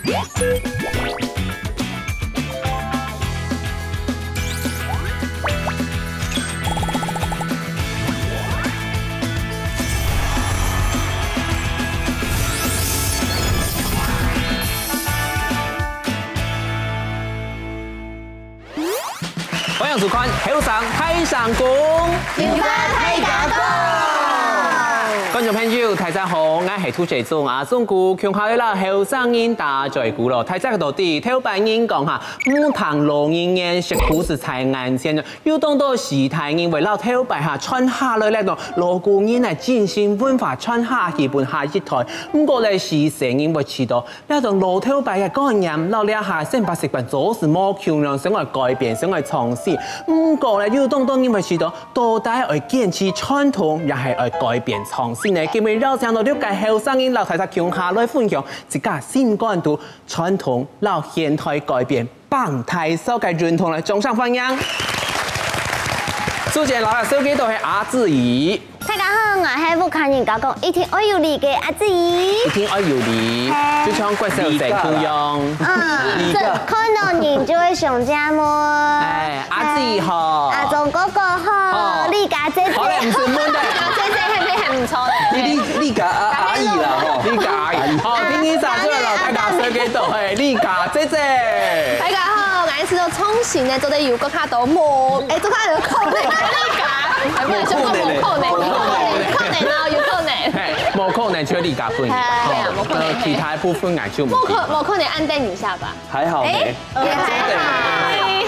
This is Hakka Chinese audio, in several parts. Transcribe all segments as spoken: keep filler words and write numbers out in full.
歡迎收看《後生大聲公》，有話大家講。觀眾朋友，大家好，𠊎係主持人阿忠哥，共下來摎後生人打嘴鼓咯。大家都知，頭擺人講哈，毋聽老人言，食苦事在眼前。有當多序大人會摎頭擺哈傳下來這種老古人个精神文化傳下去分下一代。毋過咧，序細人會知道， 這種老頭擺个觀念，摎這下生活習慣做事無共樣，想愛改變，想愛創新。毋過咧，有當多人會知道，到底愛堅持傳統，也係愛改變創新呢？今日邀請到六個後生人，摎大家共下來分享自家心肝肚傳統摎現代改變，放大手个運動來，掌聲歡迎！首先，摎大家紹介到係阿志怡。 大家好，𠊎係屋下人教講一定愛有禮个阿姊。一定愛有禮，係。就像國小生共樣。嗯，禮个。這看到人就會想借問。哎，阿姊好。阿忠哥哥好，好。麗佳姐姐好。好了，毋使問了。麗佳姐姐係毋係還毋錯咧？你，你，麗佳阿，阿姨啦，吼。麗佳阿姨。好，今日上晝了，大家紹介到，嘿，麗佳姐姐。大家好，𠊎係做創新个，做得有个較多無，哎，做較有可能个麗佳。 哎，不好意思，無可能，無可能，無可能哦，有可能。嘿，無可能就麗佳本人。哎，對啊，無可能。呃，其他部分𠊎就毋知。無可，無可能，恁等一下吧。還好呢。哎，也還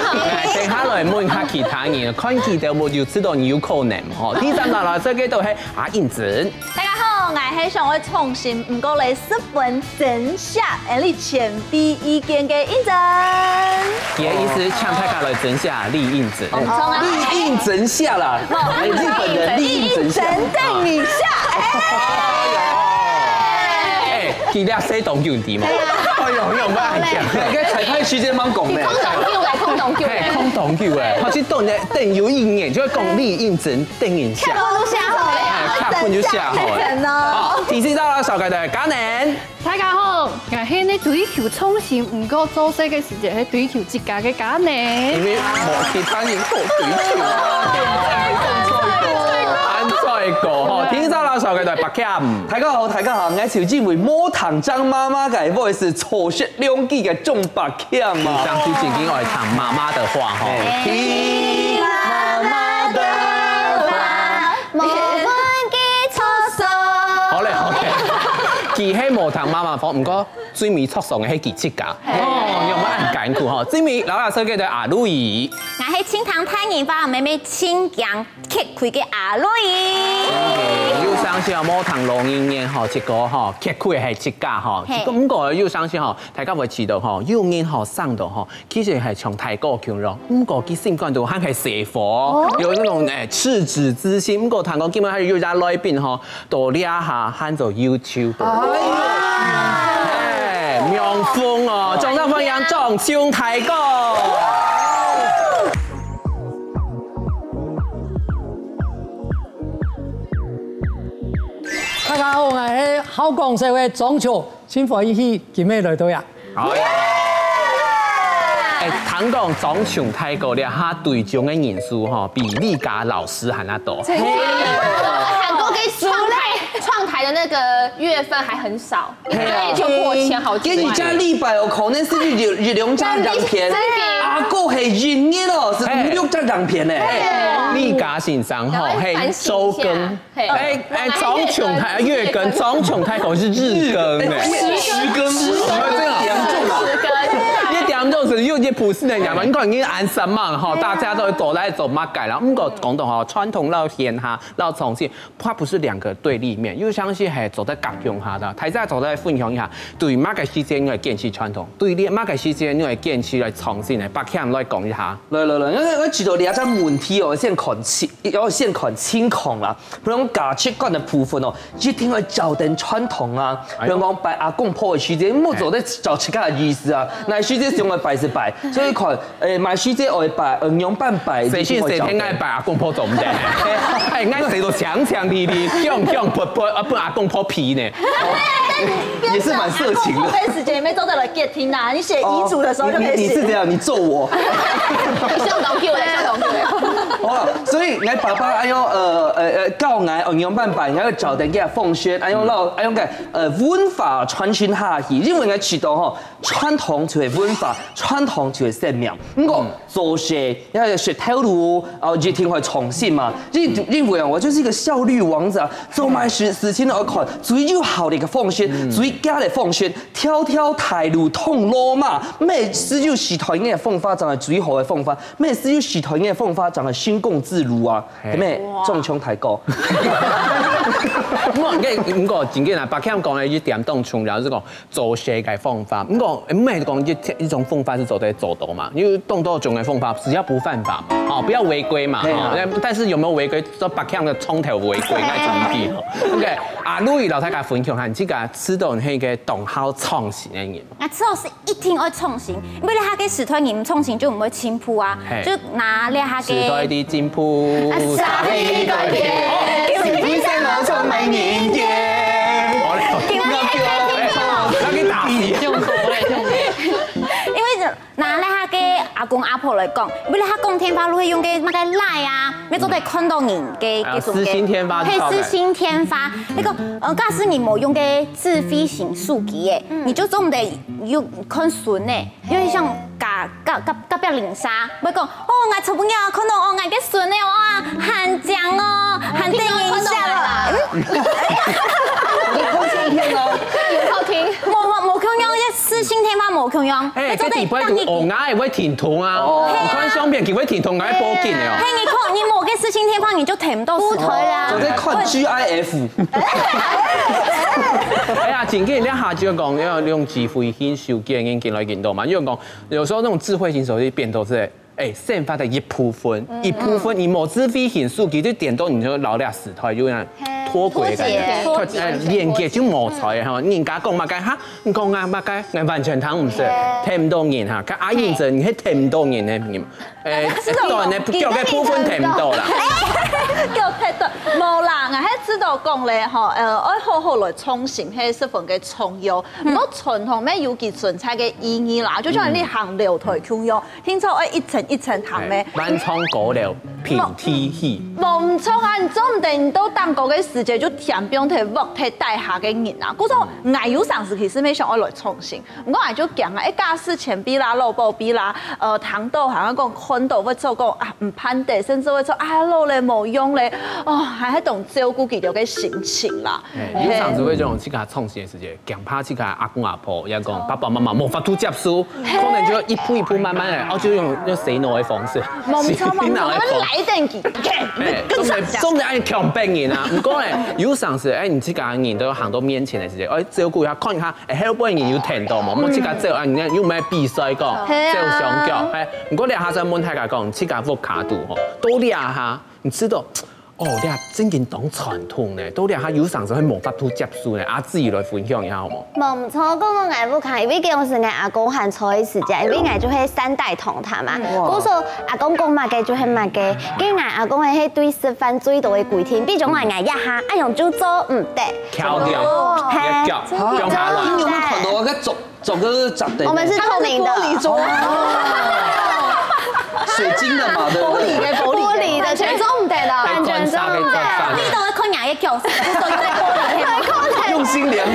好。哎，等下來問下其他人，看佢兜有，有知道有可能吼。第三個來，這個都係阿英子。大家好，𠊎係想愛創新，毋過咧十分真實，恁樣前輩意見个英子。佢个意思，請大家來真實，麗英子。 紅中啊。麗英真實啦，無，哎，日本人麗英真實。麗英真等一下，哎。哎，佢這細當久知無？哎喲，你有無愛講？哎，該彩排時間蠻講呢。空當久个，空當久个。哎，空當久个，好似等，等有一年就會講麗英真等一下。劇本都寫好了。哎，劇本就寫好了。真的哦。好，第四道小改的，嘉年。 大家好，𠊎係呢追求創新，毋過做事个時節係追求自家个價值。因為無其他人好追求。恁衰過吼，第三道小改的白camp。大家好，大家好，𠊎就因為無聽張媽媽个話，係錯失良機个鍾白camp啊。上次正經愛聽媽媽的話吼。哎。聽媽媽的話。 無分佢著爽。好咧，好咧。佢係無聽媽媽話，毋過最尾著爽个係佢自家。嘿。哦，有無恁艱苦吼？最尾，摎大家紹介个阿路易。𠊎係盡聽大人話，毋過盡驚吃虧个阿路易。有相信哦，無聽老人言吼，結果吼，吃虧係自家吼。嘿。毋過有相信吼，大家會知道吼，有人吼，生到吼， 其實係像大哥共樣，毋過佢心肝肚還係細伙，哦。有那種，哎，赤子之心。毋過聽講今日還有一隻來賓吼，到這下還做YouTube。哎呀。哎，妙峰哦，掌聲歡迎張松大哥。大家好，𠊎係好講笑个張松。 真歡喜今日來到呀。好呀。哎，聽講張松大哥這下追蹤个人數吼，比麗佳老師還要多。真的。韓國給創台，創台的那個月份還很少，一個月就破千好幾萬。今日這禮拜哦，可能係一，一兩隻影片，真的。啊，還係一日哦，係五六隻影片呢。哎，麗佳先生吼，嘿，周更。 嘿。哎，哎，張松大，月更，張松大哥係日更哎。日更，日更，日更。這點鐘係有一不是的講嘛，你看你恁生猛吼，大家都做來做麼个啦？毋過講到吼，傳統摎現下，摎創新，它不是兩個對立面，有相信係做得共用下的，大家做得分享一下，對麼个時節愛堅持傳統，對你麼个時節愛堅持來創新的，白camp來講一下。來來來，因為我知道你這隻問題哦，先看情，要先看情況啦。 比如講價值觀的部分哦，一定愛照等傳統啊。哎喲。比如講拜阿公婆个時節，莫做得照自家个意思啊。哎喲。若時節想愛拜就拜所以看，誒，買水這愛擺，呃，仰般擺，細心細聽愛擺，阿公婆做毋得。哎，愛洗到淨淨俐俐，香香潑潑，啊，分阿公婆皮呢。也是蠻色情的。開始姐妹坐在了 get 听啊，你写遗嘱的时候就可以写。你你是怎样？你揍我？相当久了，相当久了。好了，所以𠊎爸爸愛用呃呃呃教𠊎，哦，仰般擺，𠊎愛找人家奉獻，愛用老愛用个呃文化傳承下去，因為𠊎知道吼，傳統就係文化，傳統就係生命。毋過做事要有頭路，哦，一定會創新嘛。因因為啊，我就是一個效率王子啊，做麼个事事情都要看最有效的一個奉獻，最佳的奉獻，條條大路通羅馬，毋係只有時代个方法正係最好的方法，毋係只有時代个方法正係成功之路啊，係毋係？中槍大哥。毋過，毋過真緊啊，白強講个一點當重要，就係講做事个方法。毋過，毋係講一一種方法係做得做到嘛，因為當多種个方法，只要不犯法嘛，哦，不要違規嘛，對啊哦。但是有沒有違規，做白強个從頭違規，該怎麼地？哦。OK，阿路易摎大家分享下，你自家知道你係一個當好創新个人。啊，這係一定愛創新，因為你下个時代你毋創新就毋會進步啊嘿。就拿你下个時代的進步。啊，時代的改變。你生我做每年耶。好了，因為要給打死。因為拿你下个阿公阿婆來講，因為你下講電話，你會用个麼个Line啊，要做得看到人个啊這種个四星電話嘿，四星電話。那個呃，假使你無用个智慧型手機誒，你就做毋得用看孫誒。 有點像隔隔隔隔壁鄰舍，會講，哦，𠊎昨晡日看到哦，𠊎个孫仔哦啊，還靚哦，還得人惜哦。我看相片啊，有好聽。無無無共樣，這四星電話無共樣。哎，這底背就哦，𠊎會停動啊，哦你看相片，佢會停動，𠊎會報警的哦。嘿，你看，你無个四星電話，你就聽毋到。不對啦我在看GIF。哎呀，真緊，你下就講要用智慧型手機，緊緊來緊到嘛，因為講有時候那種智慧型手機變到是，哎，生活的一部分，一部分，你無智慧型手機就顛倒你就老了時代，就那樣脫軌的感覺，脫節脫哎連接就無在哈。人家講麼个哈，你講啊麼个，𠊎完全聽毋識，聽毋到人哈。看阿英姐，你係聽毋到人的人。 誒，當然呢，腳个部分聽毋到啦。腳踢到，無啦，𠊎還知道講咧吼，呃，愛好好來創新，係十分个重要。毋過傳統乜有佢存在个意義啦，就像你行樓梯共樣，定著愛一層一層行咩。萬丈高樓平地起。無毋著啊，你做毋得，你到當高个時節就天平忒屋忒大下个人啊。故所，𠊎有成時其實乜想愛來創新，毋過𠊎就驚啊，一家私錢幣啦、老保庇啦，呃，聽到好像講看到會做講啊，毋盼得，甚至會做啊，老咧無用咧，哦，還係當照顧佢兜个心情啦。誒，有成時會這種自家創新个時節，驚怕自家阿公阿婆，也講爸爸媽媽無法度接受，可能就一步一步慢慢的，哦，就用用洗腦的方式，無毋著，無毋著，洗腦的方式。來等佢，誒，總得總得愛強迫人啊。毋過呢，有成時，誒，你自家人都行到面前个時節，誒，照顧一下，看一下，誒，後背人有聽到無？莫自家走啊，你又毋係比賽講，係啊走相叫，誒，毋過這下想問大家講，自家屋下肚吼，到這下，你知道，哦，這正經當傳統呢，到這下有成時會無法度接受呢，啊，自己來分享一下好無？無毋著，講到𠊎屋下，因為當時𠊎阿公還在个時節，因為𠊎就係三代同堂嘛，故所阿公講麼个就係麼个，該𠊎阿公个係對食飯最大个規定，比如講𠊎一下，恁樣就做毋得。翹掉，嘿翹，放下來。你有沒有看到那個走走個直的？我們是透明的。玻璃桌，水晶的嘛，對不對？玻璃个玻璃，玻璃的全做毋得了，完全做毋得。你都會看人个腳，所以在玻璃。用心良苦。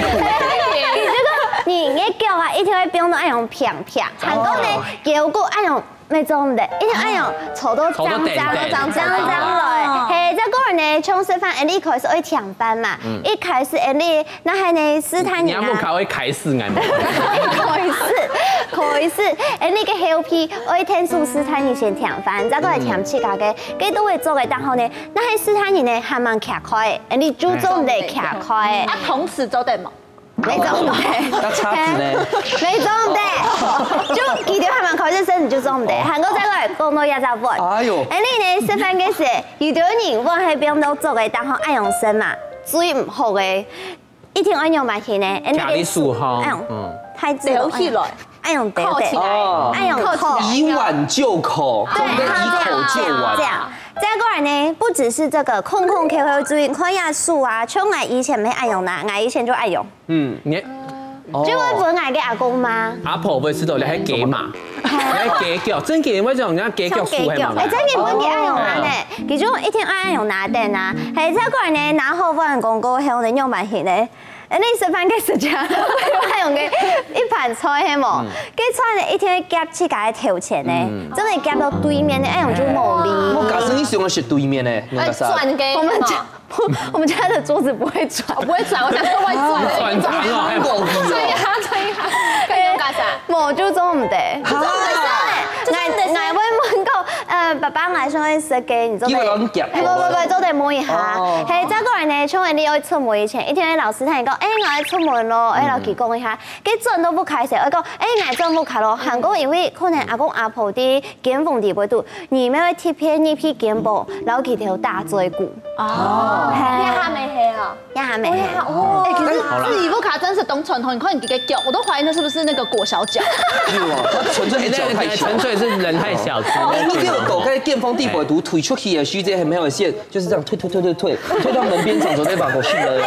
你个腳啊，一定會變到恁樣平平，還過呢，腰骨恁樣。乜做毋得，一定恁樣坐到正正坐到定定正正來，嘿，這個人呢，從食飯，恁樣開始愛添飯嘛，一開始恁樣，該還呢，試探人啊。你阿母較會開始，𠊎無。開始，開始，哎，你个後背愛𢯭手試探人先添飯，再過來添自家个，該都會做个。然後呢，該係試探人呢，還蠻徛開个，哎，你就做毋得徛開个。啊，同時做得無？乜做毋得。那叉子呢？乜做毋得，就佢兜還蠻開始時，你就做毋得。還過再過來講到這隻問，哎喲哎，你呢食飯个時，有兜人問係變到做个，然後恁樣食嘛，最毋好个，一定愛仰般去呢？哎，你个徛你手吼哎喲嗯太自然留起來。愛用兜兜，哦，愛用口，以碗就口，對，對，以口就碗。這樣，再過來呢，不只是這個空空口口注意，看一下手啊，像𠊎以前沒愛用啦，𠊎以前就愛用。嗯，你，就會分𠊎个阿公媽。阿婆會知道你還雞嫲，你還雞腳，真雞會講人家雞腳手還蠻。哎，真个分佢愛用啊呢，佢就一定愛用拿等啊，嘿，再過來呢，拿好飯公公還有人用蠻行的。 哎，你食飯个時間，會用个一盤菜係無？該菜呢一定會夾自家个頭前呢，真个夾到對面呢，哎，用就無力。我假使你想要食對面呢，你假使？轉个，我們家，我們家的桌子不會轉，不會轉，我想說會轉，轉轉哦，還不夠。所以他，所以他，可以用幹啥？無就做毋得，做毋得。哎，哎，我問過，呃，爸爸，𠊎想要食个，你做得，你會摎佢夾，不不不，做得摸一下。哦。嘿，再過來呢，像你愛出門以前，一定老師同你講，哎，𠊎愛出門咯，哎，摎佢講一下。 該轉到屋下時，會講，哎，𠊎轉屋下咯。還過因為可能阿公阿婆在間房裡背肚，你乜會特別入去間房，摎佢兜打嘴鼓。哦，嘿。這下乜係哦。這下乜係。哎呀，哦。哎，可是自己屋下真是當傳統，你看你這個腳，我都懷疑那是不是那個裹小腳。有哦，他純粹是腳太小。純粹是人太小隻。哦，你這個狗在間房裡背肚推出去的時間還沒有線， 就是這樣推推推推推，推到門邊，想說再把狗訓了。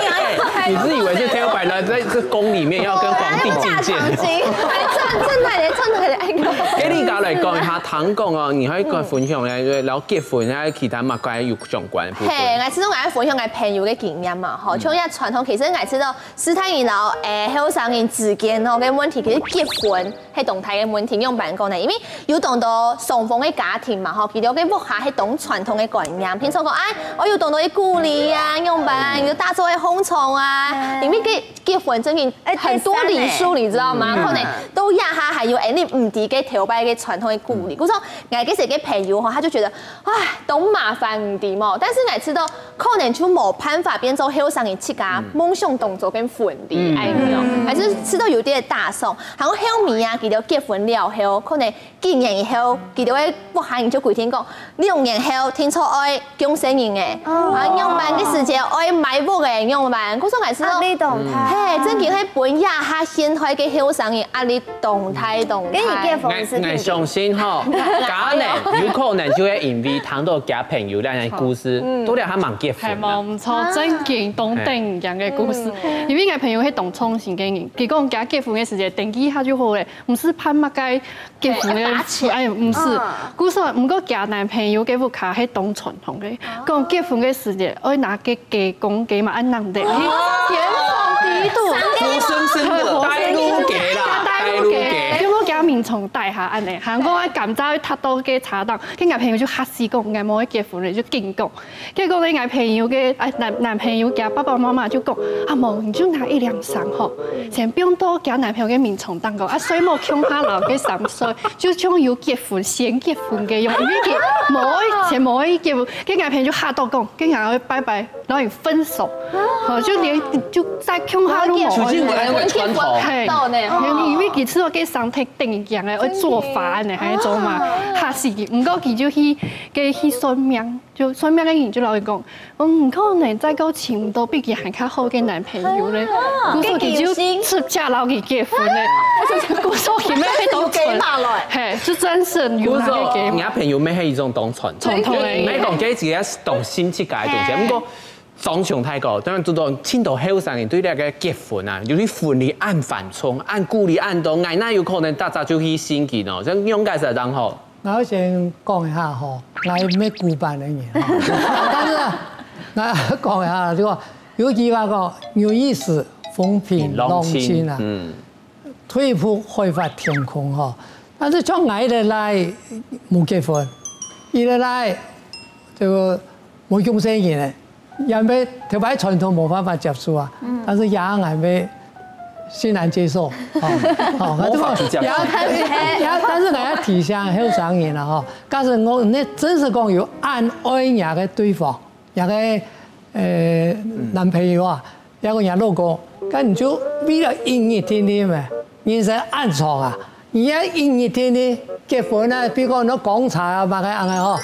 哎，你是以為是天花板呢，在這宮裡面要跟皇帝覲見？還轉轉來咧，轉來咧，哎呦！給你家來講一下，聽講哦，你還可以分享咧，然後結婚，還有其他嘛，關於有相關的部分。嘿，𠊎始終愛分享𠊎朋友个經驗嘛，吼，像這傳統，其實𠊎知道，斯坦人摎誒後生人之間吼，个問題其實結婚 係當大个問題，仰般講呢？因為有當多雙方个家庭嘛，吼，佢兜个屋下係當傳統个觀念，平常講，哎，我有當多个古禮啊，仰般，有打造个紅床啊，因為結結婚真的很多禮數，你知道嗎？可能到這下還有，哎，你毋知个頭擺个傳統个古禮。故所，𠊎个一個朋友吼，他就覺得，哎，當麻煩，你知無？但是𠊎知道，可能就無辦法變做後生人自家夢想當中个婚禮，哎，有沒有？還是知道有點打算。 然後後面啊，佢兜結婚了後，可能幾年以後，佢兜个屋下人就規定講，兩年後定著愛降細人誒，啊，仰般个時節愛買屋誒，仰般，故所𠊎係講，壓力當大。嘿，真經係分這下現在个後生人壓力當大當大。跟你結婚是平平。𠊎，𠊎相信吼，可能有可能就會因為聽到厥朋友恁樣个故事，都了還蠻結婚啊。係無，毋錯，真經當得人驚个故事。因為𠊎朋友係當創新个人，佢講厥結婚个時節，登記下就好咧。 毋使辦麼个結婚个，哎，毋使。故所，毋過厥男朋友个屋下係當傳統个，講結婚个時節，愛拿个雞公雞嫲恁樣个，去間房裡肚，活生生的，帶路雞啦，帶路雞。就無厥眠床帶下恁樣，還講愛甘蔗愛踏到个茶檔，該男朋友就嚇死講，𠊎無愛結婚了，就緊講。 結果呢，𠊎朋友个，哎，男，男朋友厥爸爸媽媽就講，啊，無，你就拿一領衫吼，先放到厥男朋友个眠床頂高，啊，睡目共下摎該衫睡，就像有結婚，先結婚个樣，因為佢無愛，先無愛結婚，該男朋友就嚇到講，該男朋友拜拜，然後你分手，吼，就連，就再共下都無愛。就係有恁樣个傳統。係，因為佢知道該衫忒頂樣个，愛做法呢，還係做嘛，嚇死佢。毋過佢就去，該去算命。 就算命个人就摎佢講，嗯，可能再過尋毋到比佢還較好个男朋友咧。故所佢就直接摎佢結婚咧。故所佢乜係當傳，嘿，就真實有該个。人家朋友乜係一種當傳統，傳統个。乜講這自家當新奇个東西。毋過，張雄大哥，當然知道，盡多後生人對這个結婚啊，尤其婚禮恁繁重，恁顧慮恁多，𠊎哪有可能大家就去申請哦？這樣應該係當好。 𠊎先講一下吼，𠊎毋係古板个人吼，但是啊，𠊎講一下，就講有一句話講，牛一死，風平浪靜啊，嗯，退一步海闊天空吼。但是像𠊎个倈無結婚，佢个倈就無降細人个， 也毋係頭擺傳統無辦法接受啊，但是也還係欣然接受，吼，吼，無法度接受。也，也，但是𠊎也提醒後生人啦，吼，假使𠊎你真實講有恁愛若个對方，若个，呃，男朋友啊，抑个若老公，該你就為了一日定定咩，人生恁長啊， 你愛一日天天結婚啊，比如講你講茶啊，麼个恁樣吼，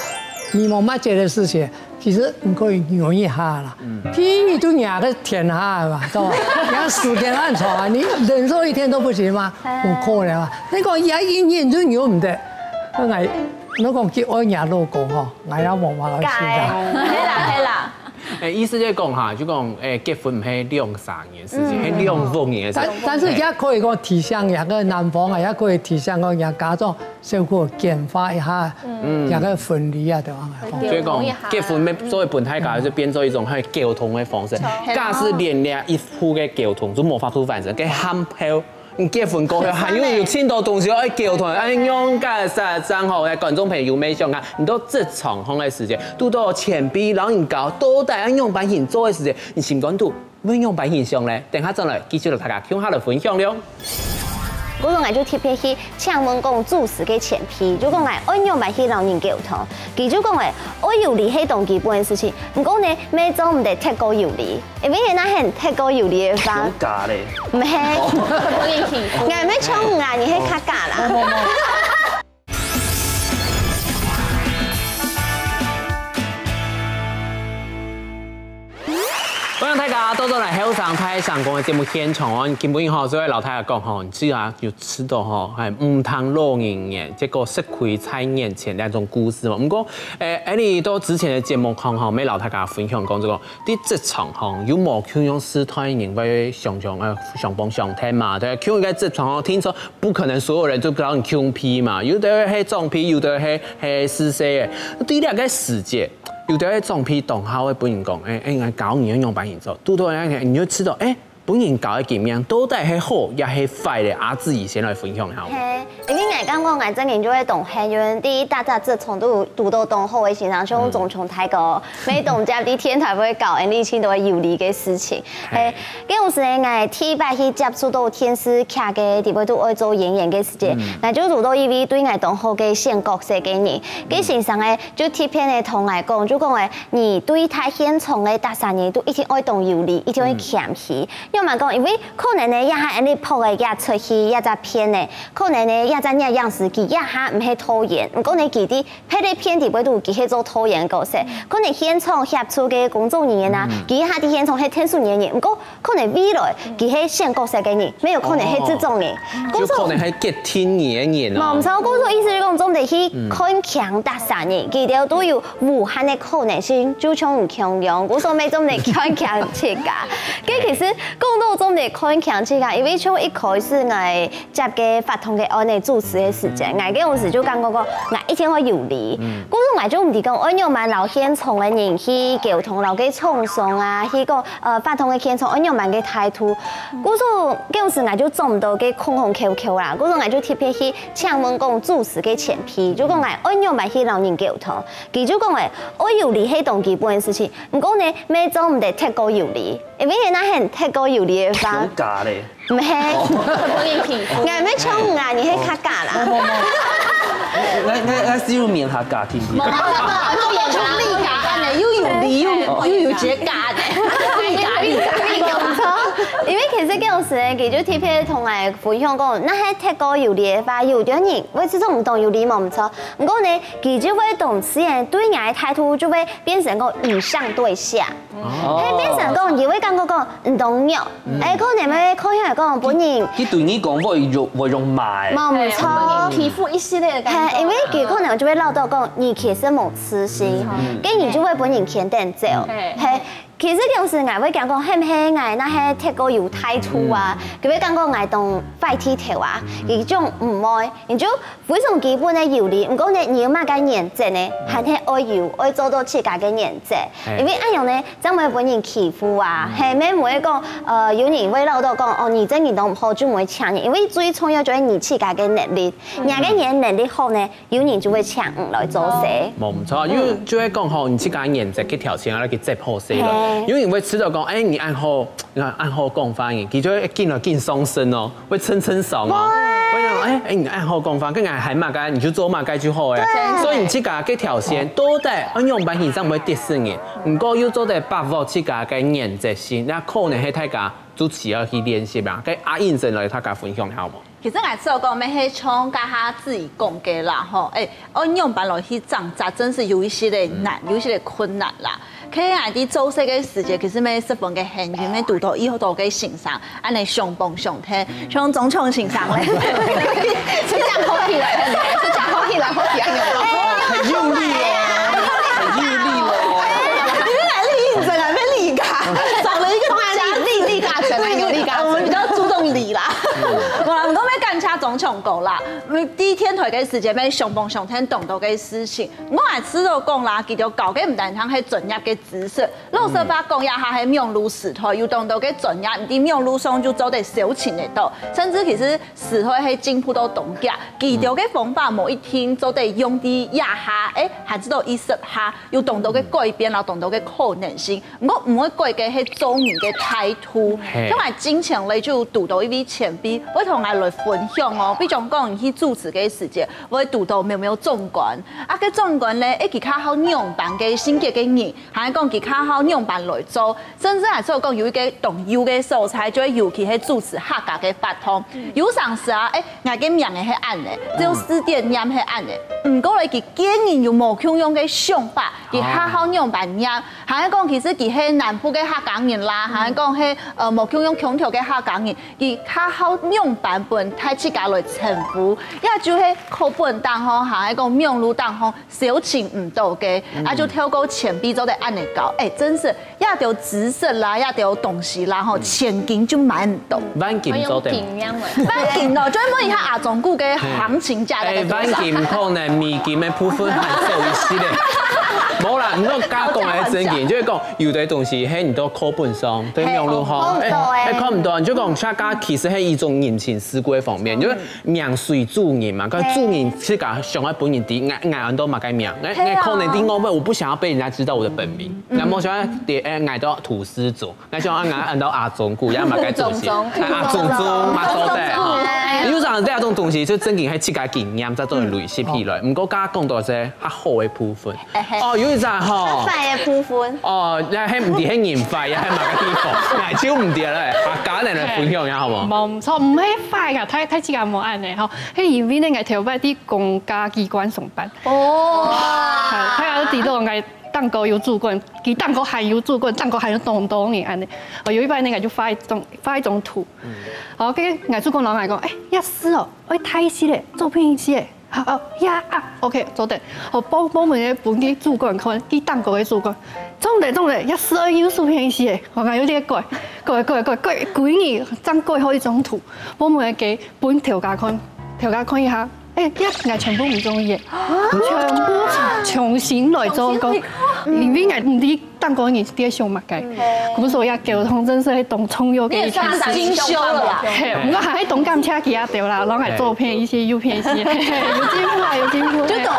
你無麼个个事情，其實你可以忍一下啦，第一你就贏个天下了嘛，對吧？你看時間恁長啊，你忍受一天都不行嗎？不可能啊！你講一忍就忍毋得，該𠊎，你講去愛人老公吼，𠊎也無辦法去啦。係啦係啦。誒，意思就係講哈，就講誒，結婚毋係兩三年事情，係兩五年个事情。但但是也可以講提醒，兩个男方啊，也可以提醒講，人家長 辛苦簡化一下，嗯，這个婚禮啊，對吧？所以講結婚要做為本大家，就變做一種去溝通个方式。假使連這一步个溝通都無法度完成，該喊後，你結婚過後還有有盡多東西愛溝通，哎，用个啥正好，來觀眾朋友有沒有想看？你都職場上个時間，堵到前輩摎你教，到底愛用般人做个時間，你心肝肚 會用般形想咧？等下轉來繼續摎大家共下來分享了。故所𠊎就特別去請問講主持个前輩，就講𠊎愛仰般去摎人溝通。佢就講誒，愛有禮係當基本个事情，毋過呢，乜做毋得忒過有禮，因為若係忒過有禮个話，假咧，毋係，𠊎毋係像你啊，你係較假啦。歡迎大家倒轉來後生大聲公个節目現場哦！今晡日吼，所以摎大家講吼，你知啊，有知道吼，還毋聽老人言，結果食虧在眼前兩種故事嘛。毋過，誒，恁樣到之前个節目項吼，乜摎大家分享講，這個在職場吼，有無共樣世代人會相相呃相幫相挺嘛？對，共一個職場吼，聽說 不可能所有人就摎你共輩嘛，有兜係長輩，有兜係係細細个。對這個時節，有兜係長輩當好會分人講，誒誒，𠊎教你愛仰般去做，堵到該你就知道，誒，分人教个經驗到底係好也係壞咧？阿志怡先來分享一下。係，因為𠊎感覺𠊎正經就會當幸運，第一大家職場都有堵到當好个先生，像鍾松大哥，每當接在電台會教𠊎等盡多有禮个事情。 係，該時𠊎第一擺去接觸到電視劇个，底背都愛做演員个時節，𠊎就堵到一位對𠊎當好个選角色个人，該先生誒就特別个同𠊎講，就講誒，你對待現場个逐儕人都一定愛當有禮，一定愛謙虛。仰般講，因為可能呢，這下𠊎等拍个這齣戲，這隻片呢，可能呢，這隻攝影師佢這下毋係導演，毋過呢，佢在 別个片底背肚佢係做導演个角色，可能現場協助个工作人員啊，佢這下在現場係特殊人員，毋過可能未來佢係選角色个人，乜有可能係製作人，就可能係決定你个人哦。無錯，故所意思就講，做毋得去看輕逐儕人，佢兜都有無限个可能性，就像你共樣，故所乜做毋得看輕自家。該其實講到做毋得看輕自家，因為像一開始𠊎 接个法通个案个主持个時節，𠊎該時就感覺講，𠊎一定愛有禮。故所𠊎就毋知講愛仰般摎現場个人去溝通，摎該廠商啊，去講呃法通个現場愛仰般个態度。故所該時𠊎就做毋到該空空口口啦，故所𠊎就特別去請問講主持个前輩，就講𠊎愛仰般去摎人溝通。佢就講誒，愛有禮係當基本个事情，毋過呢，乜做毋得忒過有禮，因為若係忒過有禮个話，假咧。 毋係，𠊎毋係像你啊，你係較假啦。𠊎𠊎𠊎試用面下假聽聽。做演出力假案呢，又有理又又有節假的，力假力假力假。因為其實該時呢，佢就特別同𠊎分享講，若係忒過有禮个話，有兜人會試著毋當有禮貌，毋著。毋過呢，佢就會當自然對𠊎个態度就會變成講以上對下。 係變成講，佢會感覺講毋當弱，誒，可能會看起來講分人，佢對你講會用會用罵，無毋著，欺負一系列的感覺。係，因為佢可能就會恅著講你其實無自信，該你就會分人牽等走，係。其實有時𠊎會感覺，係毋係𠊎若係忒過有態度啊，佢會感覺𠊎當壞剃頭啊，佢就毋會，你就 非常基本个有禮，毋過呢，你有麼个原則呢？還係愛有，愛做到自家个原則。因為恁樣呢，正毋會分人欺負啊，係，乜毋會講，呃，有人會恅著講，哦，你這人都毋好，就毋會請你。因為最重要就係你自家个能力，若个人能力好呢，有人就會請你來做事。無毋著，因為就係講吼，你自家原則去挑戰，愛去接好勢咯。有人會試著講，誒，你恁好，你恁好講話，佢就會緊來緊上身哦，會蹭蹭爽哦。我想，哎，哎，你愛好講法，跟人還麼个，你就做麼个就好哎。所以你自家个條線，到底愛仰般形正會得勝呢？毋過又做得把握自家个原則性，該可能係大家主持要去練習啊。該阿英先來大家分享一下無？其實𠊎知道講，乜係像剛下自己講个啦，吼，哎，愛仰般來去掙扎，真係有一息个難，有一息个困難啦。 其實𠊎在做事个時節，其實乜十分个幸運，乜堵到有好多个先生，恁樣相幫相𢯭，像鍾松先生咧，是這樣好起來的，是這樣好起來，好起來有。很用力哦，很用力哦。因為𠊎立正啊，被立卡，少了一個加立立卡成啊，有立卡成。我們比較注重禮啦。我們都沒感謝鍾松哥啦，因為第一天台个時節，乜相幫相𢯭，懂到个事情，我還知道講啦，佢就教个毋單淨係專業个 知識。老實話講，這下係網路時代，有當多个專業，你在網路上就做得搜尋得到，甚至其實時代係進步到當遽，佢兜个方法無一定做得用在這下，哎，還知道意識下，有當多个改變，然後當多个可能性。毋過毋會改个係做人个態度。像𠊎之前咧就堵到一位前輩，會同𠊎來分享哦，比如講你去主持个時節，會堵到某某長官，啊，該長官咧，哎，佢較好仰般个性格个人， 還講佢較好仰般來做，甚至還係有講有一個當優个所在，就係尤其係主持客家个活動。有成時啊，哎，𠊎个名仔係恁仔，只有字典唸係恁仔。毋過咧，佢個人有無共樣个想法，佢較好仰般唸。還講其實佢係南部个客家人啦，還講係呃無共樣腔調个客家人，佢較好仰般分大自家來稱呼，也就係課本當中，還講網路當中 搜尋毋到个，啊就透過前輩做得恁仔教，哎，真係這兜知識啦，這兜東西啦，吼，千金就買毋到。萬金做得。萬金哦，就係問一下阿忠牯个行情價大概哎，多少？萬金可能美金个部分還少一息咧。無啦，毋過加講个正經，就係講有兜東西，嘿，你到課本上，對網路吼，看毋到欸哎，看毋到，你就講客家其實係一種人情世故个方面，就係 名隨主人嘛，該主人自家想愛分人知，𠊎𠊎安到麼个名，𠊎𠊎可能在外面，我不想要被人家知道我的本名，𠊎無想要跌，哎，𠊎到土司祖，𠊎想要𠊎安到阿忠牯，也麼个祖先，忠忠哎阿忠忠嘛做得哈。有種這種東西，就正經係自家經驗才做得累積起來。毋過剛剛講到這較好个部分，哦，有一隻吼。壞的部分。哦，該係毋係係人壞，也係麼个地方？𠊎就毋知咧，阿嘉你來分享一下好無？無毋著，毋係壞啊，大大自家無恁仔吼，係因為呢，𠊎頭擺在公家機關上班，哦，係，佢有知道𠊎頂高有主管，佢頂高還有主管，頂高還有當多人恁仔。哦，有一擺呢，𠊎就畫一張畫一張圖，然後該𠊎主管摎𠊎講，哎，這字哦，愛大息咧，做平息咧。 好，好，呀啊，OK，做得。好，報報名个分佢主管看，佢頂高个主管，做毋得，做毋得，這字愛有手片一息，𠊎有咧改，改改改改，改日正改好一張圖，報名个分頭家看，頭家看一下，哎，呀，𠊎全部毋中意，全部重新來做過，因為𠊎毋知 當高人在想麼个。故所以溝通真係當重要个一件事。精修了啦。嘿，毋過還係當感謝佢啊，對啦，摎𠊎做片一息又片一息，有進步啊，有進步。就懂。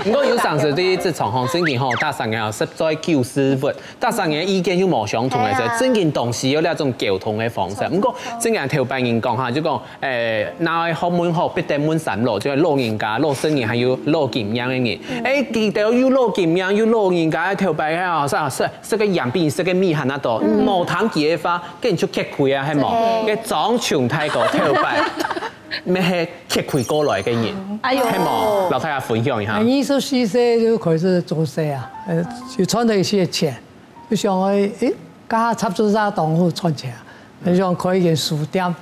毋過有成時對這場吼，正經吼，大三个吼，實在九十分，大三个意見又無相同个時，正經當時有這種溝通个方式。毋過正經頭擺人講哈，就講 誒，若愛學問好，必定問三老，就係老人家、老實人，還有老經驗个人。誒，佢兜又老經驗又老人家，頭擺个哦，食食食个鹽比食个米還較多，無聽佢个話，跟人就吃虧啊，係無？該張松大哥頭擺，乜係吃虧過來个人，哎喲係無？摎大家分享一下。二十四歲就開始做事啊，呃，就賺到一些錢，就想愛，誒，剛好插足下當好賺錢啊，就想開一間書店。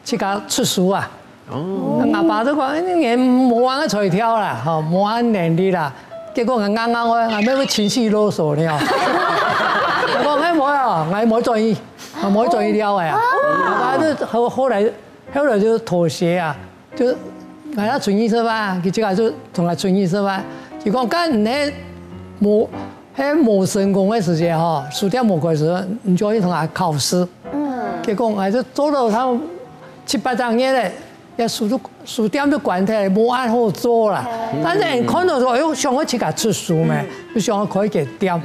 自家出書啊。哦。阿爸都講，哎，你無恁个才調啦，吼，無恁能力啦。結果𠊎硬硬話，𠊎乜會情緒勒索了。𠊎講，哎，無啊，𠊎無轉意，𠊎無轉意了个啊。阿爸都後後來後來就妥協啊，就𠊎要存意思吧，佢自家就同𠊎存意思吧。佢講，該你無，係無成功个時節吼，書店無開始，你就去同佢考試。 結果𠊎就做了差不多七八隻月咧，該書都，書店都關忒，無恁好做啦。但是你看到說，哎喲，想愛自家出書咩，就想愛開間店。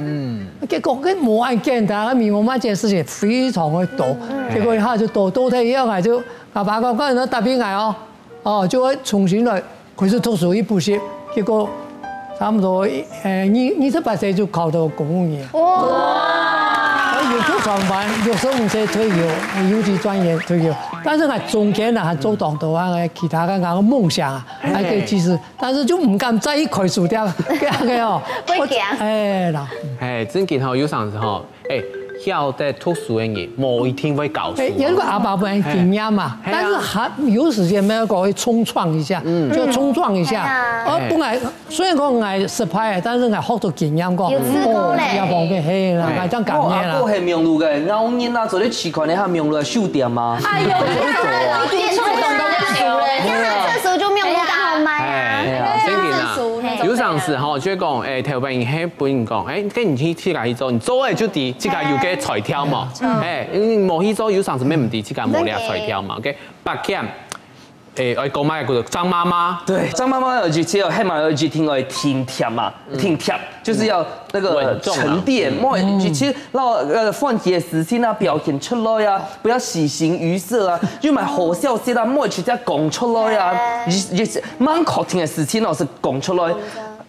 結果該無恁簡單，啊，迷茫茫這件事情非常的多。結果一下就多，多忒以後，𠊎就，阿爸講，講你答應𠊎哦，哦，就會重新來開始讀書去補習。結果差不多，呃，二，二十八歲就考到公務員。哇！有去上班，六十五歲退休，有去專業退休。但是呢，中間呢，還做當多啊，其他个，个夢想啊，還可以繼續，但是就毋敢再去開書店，這樣个哦。會驚。哎啦。哎，正經吼，有常時吼，哎，曉得讀書个人，無一定會搞書。哎，因為阿爸本來經驗嘛，哎，係啊。但是還有時間沒有搞，會衝撞一下，就衝撞一下。哎呀。哦，本來雖然講𠊎失敗，但是𠊎學到經驗講，有試過咧。哦，這方面，嘿啦，哎，𠊎這樣感恩啦。哦，阿哥係網路个，然後你那做得試看一下網路个書店嘛。哎喲，你看，你看，你看，你看，這書就網路當好賣啊。哎，哎呀，正經啊，有常時吼，就講，哎，頭擺你係分人講，哎，跟你去自家去做，你做个就知自家有个才調嘛。哎，你無去做，有常時也毋知自家無這才調嘛。OK，八點。 誒，愛講麼个故事？張媽媽。對，張媽媽有一集哦，還蠻有一集，聽愛聽貼嘛，聽貼，就是要那個沉澱，莫去去讓呃放厥事情啊表現出來啊，不要喜形於色啊，又蠻好笑些啦，莫去這樣講出來啊，也也是蠻好聽个事情哦，係講出來。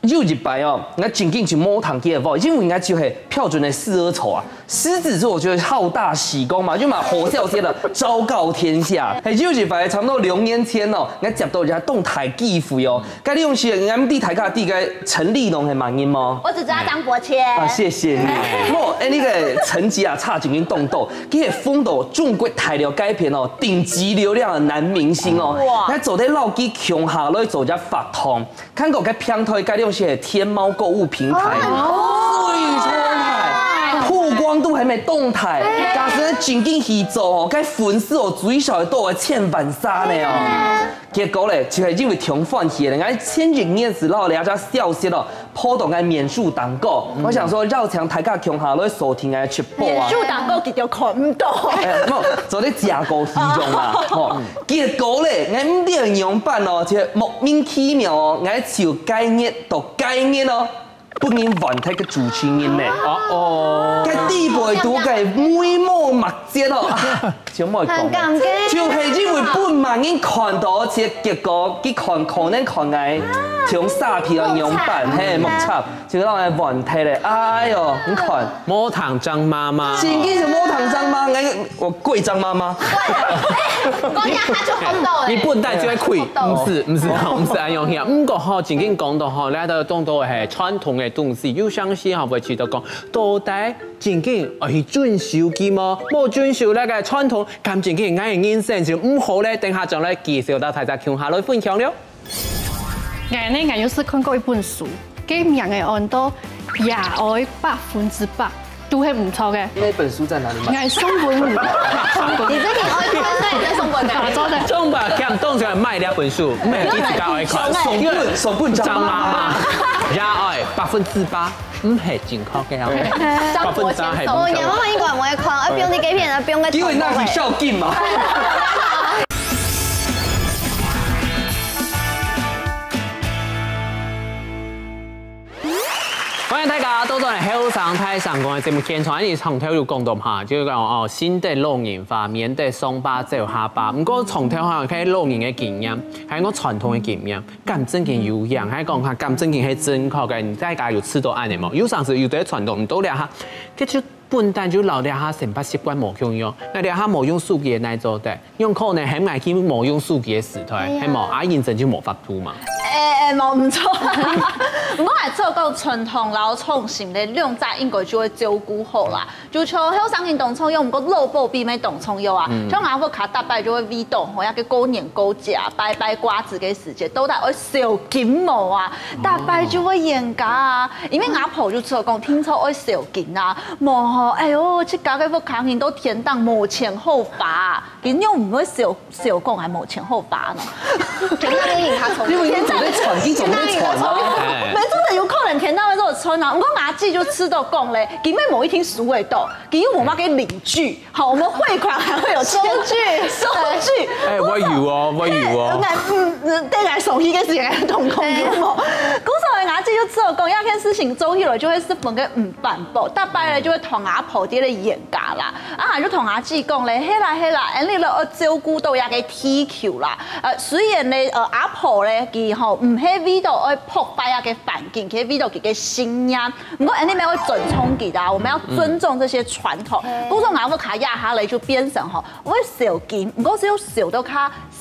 有一擺哦，𠊎正經就無聽佢个話，因為𠊎就係標準个獅子座啊。 獅子座就好大喜功嘛，又嘛好笑些个昭告天下。嘿，有一擺差不多兩年前哦，𠊎接到一隻當大機會哦，該利用時𠊎毋知大家知該陳立農係麼人無？我只知道張伯謙。啊，謝謝你。無，哎，那個成績啊差真經當多，佢係封到中國大陸該片哦頂級流量的男明星哦，哇，還做得摎佢共下來做一隻活動。 看過該平台，該東西係天貓購物平台，哦，最厲害，曝光度還蠻當大，假使正經去做哦，該粉絲哦最少愛到千萬儕呢哦。結果咧，就係因為忒歡喜咧，𠊎前一日就摎這隻消息哦，拋到𠊎面書當中。𠊎想說邀請大家共下來收聽𠊎个直播啊。面書當中佢就看毋到。哎，無，做得假狗戲用啦，吼。結果咧，𠊎毋知仰般哦，就莫名其妙哦，𠊎就該日到該日哦，分人換忒个主持人呢。哦哦。該底背肚个眉毛目舌哦，啊，就莫講了。很感激。就係因為分麼人看到，這結果佢看可能看𠊎像沙皮个樣般，嘿，目插。 就讓人換忒咧。哎喲，你看。無聽張媽媽。正經係無聽張媽，哎，我跪張媽媽。哎，講一下他就昏倒了。你本來就愛跪，昏倒。毋係，毋係，毋係恁樣形。毋過吼，正經講到吼，這兜當多係傳統个東西，有常時吼會試著講，到底正經愛去遵守佢無？無遵守這个傳統，敢正經𠊎个人生就毋好咧。等下正來繼續摎大家共下來分享了。 𠊎呢，𠊎有試看過一本書，該名个安到《爺哀百分之百》，都係毋錯个。那本書在哪裡買？𠊎送分你。你自己愛看，那你再送分佢。打折个。送吧，強凍出來賣這本書，毋係自家愛看。送分，送分張媽媽。張媽媽，爺哀百分之百，毋係正確个哦。百分之百係毋對。哦，你媽媽應該毋會看，啊，放你該片，啊，放該。因為那是孝敬嘛。 歡迎大家倒轉來後生大聲公个節目現場。𠊎等上頭有講到哈，就係講哦，省得老人花，免得傷疤走下巴。毋過上頭還有該老人个經驗，還有傳統个經驗，敢正經有影，還講哈，敢正經係正確个，大家有試著恁樣無？有常時有兜傳統，毋到這下，該就 本旦就摎這下生活習慣無共樣。𠊎這下無用手機个哪做得？仰可能喊𠊎去無用手機个時代，哎呀。係無？啊，認真就無法度嘛。哎，哎，無，毋著。毋過𠊎做講傳統摎創新个兩者應該就會照顧好啦。就像後生人當重要，毋過老保庇乜當重要啊。嗯。像𠊎屋下逐擺就會為著吼，該過年過節啊，拜拜掛紙个時節，到底愛燒金無啊？逐擺就會冤家啊。 因為𠊎婆就知講，定著愛燒金啊，無吼，哎喲，自家个屋下人到天頂無錢好花。佢又毋會笑，笑講還無錢好花呢。天哪，你贏他聰明。因為你做得賺，你做得賺啊。哎。沒，真的有可能天哪會做得賺啊。毋過阿姊就知道講咧，根本無一定輸會到，佢又無麼个理據。好，我們匯款還會有收據。收據。哎，我有哦，我有哦。哎，嗯，嗯，等下送去个時間，同工有無？故所阿姊就知道講，這件事情做起來就會十分个毋環保，大擺咧就會同阿婆在咧冤家啦。 啊，就同阿姊講咧，係啦係啦，恁樣咧愛照顧到這个地球啦。呃，雖然咧，呃，阿婆咧，佢吼，毋係為到愛破壞這个環境，佢係為到佢个信念。毋過恁樣愛尊重佢的啊，我們要尊重這些傳統。嗯。故所𠊎屋下這下咧就變成吼，會燒金，毋過係燒到較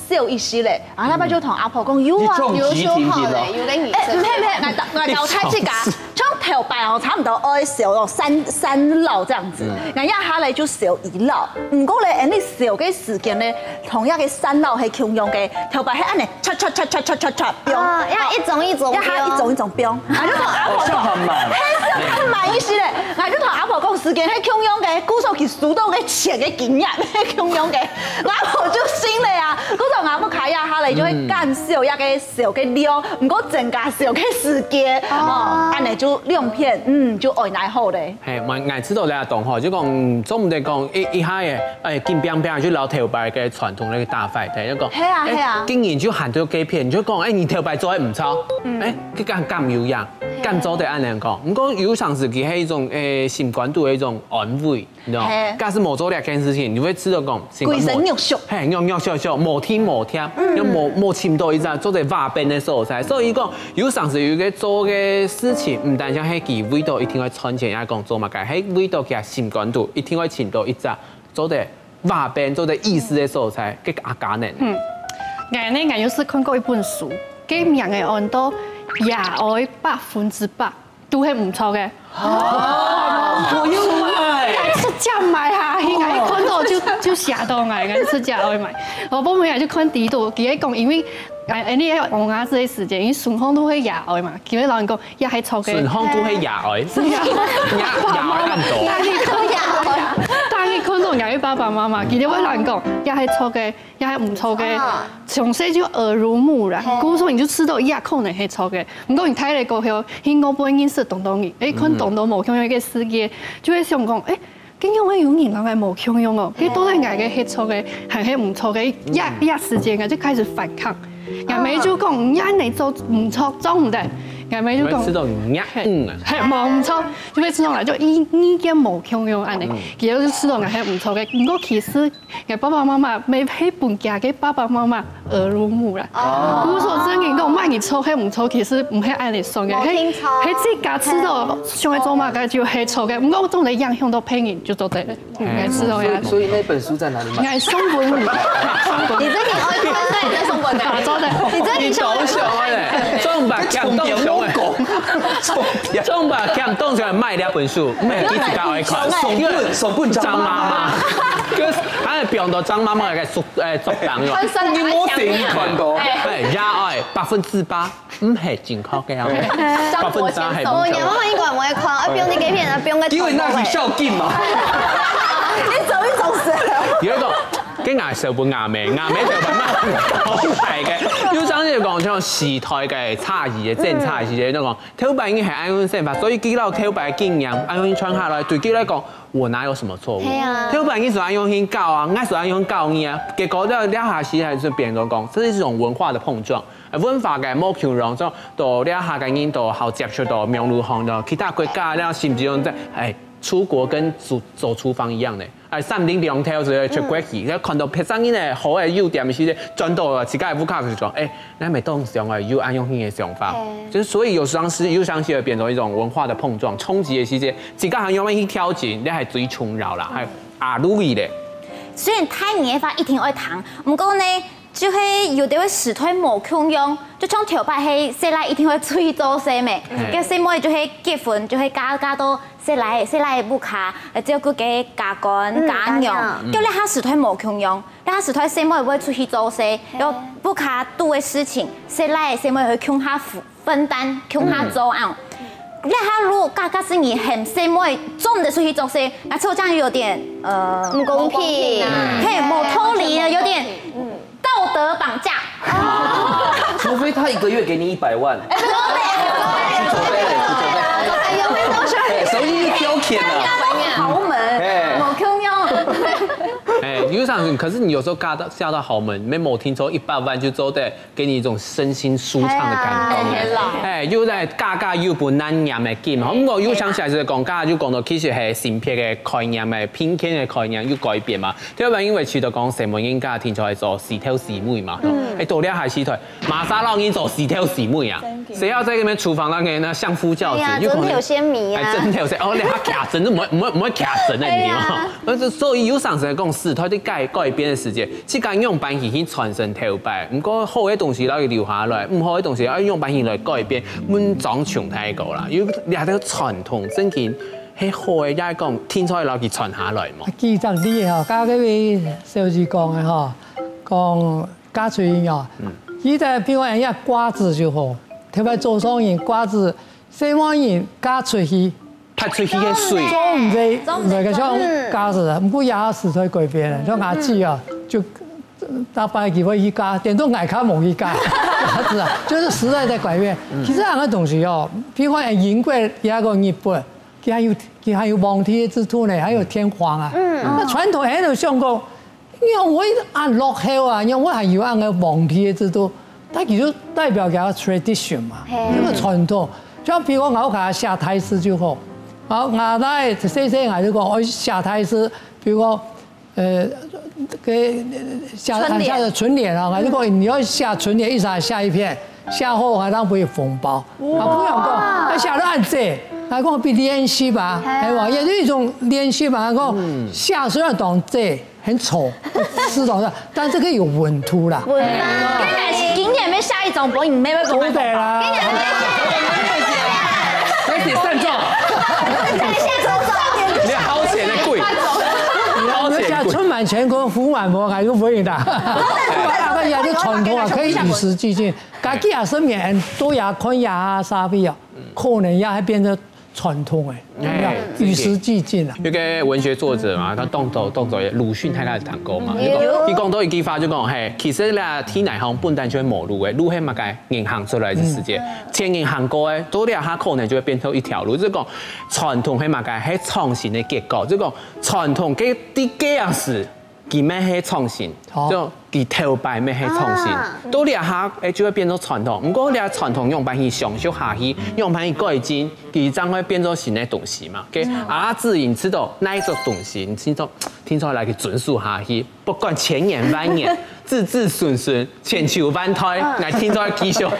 少一息咧。然後佢就同阿婆講，有啊，你種幾斤斤哦？有就好了，有个意思。哎，毋係毋係，𠊎教，𠊎教大自家。 像頭擺哦，差不多愛燒哦三三落這樣子，嗯。𠊎這下咧就燒一落。毋過咧，恁樣燒个時間咧，同樣个三落係共樣个，頭擺係恁樣，唰唰唰唰唰唰唰，放。啊，要一種一種放。要它一種一種放，啊，就同阿婆講，哦，這樣很慢。嘿，這樣很慢意思咧，啊，就同阿婆講，時間係共樣个，故所佢收到个錢个金額係共樣个，阿婆就信了啊，故所阿婆開呀，下來就會減少一个 燒个量，毋過增加燒个時間，哦。哦，恁樣就兩片，嗯，就愛來好咧。嘿，𠊎，𠊎知道這个懂吼，就講，嗯，總毋得講一，一下仔，哎，緊拚拚就摎頭擺个傳統那個打壞忒，就講，係啊，哎，係啊。經營就喊到該片，你就講，哎，你頭擺做得毋錯，嗯。哎，佢敢，敢有影，係。敢做得恁樣講。毋過有常時佢係一種，哎，心肝肚个一種安慰。 你知道？嘿。假使無做這件事情，你會知道講，歸身肉熟。嘿，肉肉熟熟，無停無停，嗯。又無，無尋到一隻做得話變个所在。所以講，有常時有一個做个事情，毋單淨係佢為到一定愛賺錢，也講做麼个，係為到佢心肝肚一定愛尋到一隻做得話變、做得意思个所在，个阿家人。嗯，𠊎呢，𠊎有時看過一本書，个名个安到《野外百分之百》。 都係毋著个。哦，我又買。𠊎直接買下去，𠊎一看到就，就嚇到𠊎，𠊎直接愛買。我本來就看底肚，佢係講，因為，哎，哎，你愛講啊，這个時間，因為順風都係野外嘛，佢會摎人講，也係著个。順風都係野外。係啊。野，野外恁多。但係看到，但係看到𠊎个爸爸媽媽，佢就會摎人講，也係著个。 也係毋著个，啊。從細就耳濡目染，嘿。故所你就知道，也可能係著个。毋過你大了過後，去外背認識當多人，誒，看當多無共樣个世界，就會想講，誒，今日會有人摎𠊎無共樣哦，該到底𠊎个係著个，還係毋著个？一，一時間啊，就開始反抗。𠊎姆就講，你恁樣做毋著，做毋得。𠊎姆就講，你會知道你，嘿，嗯啊。嘿，無毋著，就會知道啊，就意，意見無共樣恁樣，嗯。佢就知道𠊎係毋著个。毋過其實 𠊎爸爸媽媽，乜係分厥个爸爸媽媽耳濡目染。哦。故所正經講，麼人著係毋著，其實毋係恁樣算个。無定著。係，係自家知道想愛做麼个就係著个，毋過總得影響到別人就做得了。嗯，哎，知道呀。所以，所以那本書在哪裡買？哎，送分你。你自己愛看，對，再送分你。打折的。你自己你搞笑欸，中吧，強盗熊欸。中吧，強盗熊欸，賣了本書，賣了幾十个愛看。送分，送分張媽媽。 就是，哎，放到張媽媽个書，哎，桌頂了。你無定看到。哎，也愛百分之百，毋係正確个哦。百分之百係毋著。哦，你媽媽應該毋會看，愛放你个片，愛放个因為那是孝敬嘛。你走一走神。有一個，跟𠊎小朋友咩，𠊎咩就慢慢搞大个。有張就講，像時代个差異个，真差異个，那種 頭擺人係恁樣生活，所以佢摎頭擺經驗恁樣傳下來，對佢來講，我哪有什麼錯誤？係啊。頭擺人係恁樣教啊，𠊎係恁樣教你啊。結果這，這下時代就變成講，這是一種文化的碰撞。呃，文化个無共樣，就到這下个人都好接觸到網路上，到其他國家，然後甚至用在，哎，出國跟走，走廚房一樣的。 哎，三天兩頭就出國去，嗯。看到別儕人个好个優點，係轉到自家个屋下就講，哎，𠊎乜當想愛有恁樣个想法。嘿。就是所以有時候是，有時候會變成一種文化的碰撞、衝擊的時節，自家還愛去調整，你還最重要啦，還阿魯伊咧。雖然大人个話一定愛聽，毋過呢，就係有兜个時代無共樣，就像頭擺係細倈一定愛出去做事咩，嘿。該細妹就係結婚，就係嫁，嫁到 細倈，細倈个屋下，呃，照顧个家官、嗯，家娘。家娘。就這下時代無共樣，這下時代細妹會出去做事，嘿。有屋下肚个事情，細倈、細妹會共下負，分擔，共下做啊。嗯。那他如果嘎嘎是你很細妹，做毋得出去做事，那臭醬油有點呃，毋公平啊。嘿，無道理了，有點道德綁架。除非他一个月给你一百万，去走呗，去走呗。哎呦，没多少。哎，手机就交钱了。豪门，哎我 Q 用。哎，有想，可是你有时候嫁到嫁到豪门，你没某听说一百万就做得给你一种身心舒畅的感觉。哎呀哎，又在嘎嘎又不难念的金哈。不过又想起来是讲，刚刚就讲到其实系性别的概念、的平权的概念又改变嘛。特别因为除了讲細妹人家听说系做四头四尾嘛，哎，到了还是对，马上让你做四头四尾啊。谁要在那边厨房那个那相夫教子，哎呀，又可能真的有些迷啊。哎，真的有些哦，你还卡神，都没没没卡神的你哦。但是所以有常常讲，时代的改改变的时间，自家用板去去传承头摆，不过好的东西要留下来，不好的东西要用板去来改变，文章穷太高啦。有两个传统正经，很好的，也讲听出来要去传下来嘛。記得你吼，甲嗰位小姐講的吼，講嫁出去哦，記得比如講人家瓜子就好，特別做生意瓜子，細妹人嫁出去，潑出去个水，做毋得來个像瓜子，毋過也時代改變了，像阿姊啊，就大把機會去嫁，點到外家無去嫁，瓜子啊，就是時代在改變。其實兩个東西哦，比如講英國也有日本，佢還有佢還有皇帝的制度呢，還有天皇啊。那傳統還有像講，仰會恁落後啊，仰會還有恁个皇帝的制度，它其實代表佢个 tradition 嘛，這個傳統。像比如講，我屋下寫大字就好，好，我在細細个就講，我寫大字，比如講，呃，个寫寫个春聯啊，我就講你要寫春聯，一下下一片，寫好還當會紅包，啊，不用講，要寫到恁細，還講比練習吧，哎哇，也是一種練習吧，還講寫雖然當細。 很醜，是的，但這個有溫度啦。文化，今年是今年没下一种博影，没有博不得啦，来点赞助，你好钱的贵，好人家钱贵。充满乾坤，福满门，還是不會的。大家也是傳統啊，可以與時俱進。家己也身邊多也看也啊，啥必要，可能也還變成傳統哎，有沒有哎？與時俱進啊。有个文学作者嘛，他動作動作魯迅，大家有聽過嘛？有佢講到一句話就講，嘿，其實啦，天泥項本來就係無路个，路係麼个？人行出來个時節，前人行過个，到了下可能就會變成一條路。就係講傳統係麼个？係創新个結果。就係講傳統个第幾樣事，佢乜係創新，好就佢頭擺乜係創新。到了下，哎，就會變成傳統。毋過了傳統用板去延續下去，用板去改進， 佢正會變做新个東西嘛。OK，啊，自然知道哪一種東西，你聽說聽說來去遵守下去，不管千年萬年，子子孫孫，千秋萬代，來聽說繼續。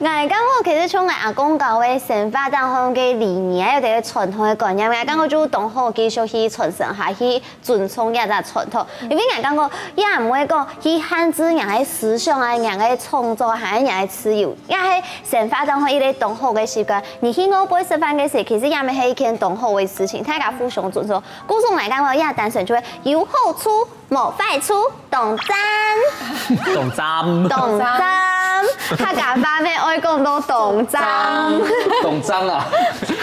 𠊎感覺其實像𠊎阿公教个生活當中个理念，還有這个傳統个觀念，𠊎感覺就當好繼續去傳承下去，尊重這隻傳統。因為𠊎感覺也毋會講去限制人个思想啊，人个創作，還有人个自由，也係生活當中一個當好个習慣。你去外背食飯个時，其實也係一件當好个事情，大家互相尊重。故所𠊎感覺也單純就係有好處，無壞處，當讚。當讚，當讚，客家話乜愛講到當讚。懂章啊，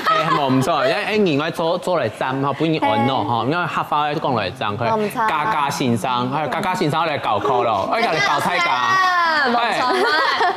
哎，無毋著，因為哎，你愛做做來讚吼，不然安樂吼，因為客話講來讚，佢無毋著家家先生，還有家家先生來教課咯，哎，來教大家。啊，無錯嘛。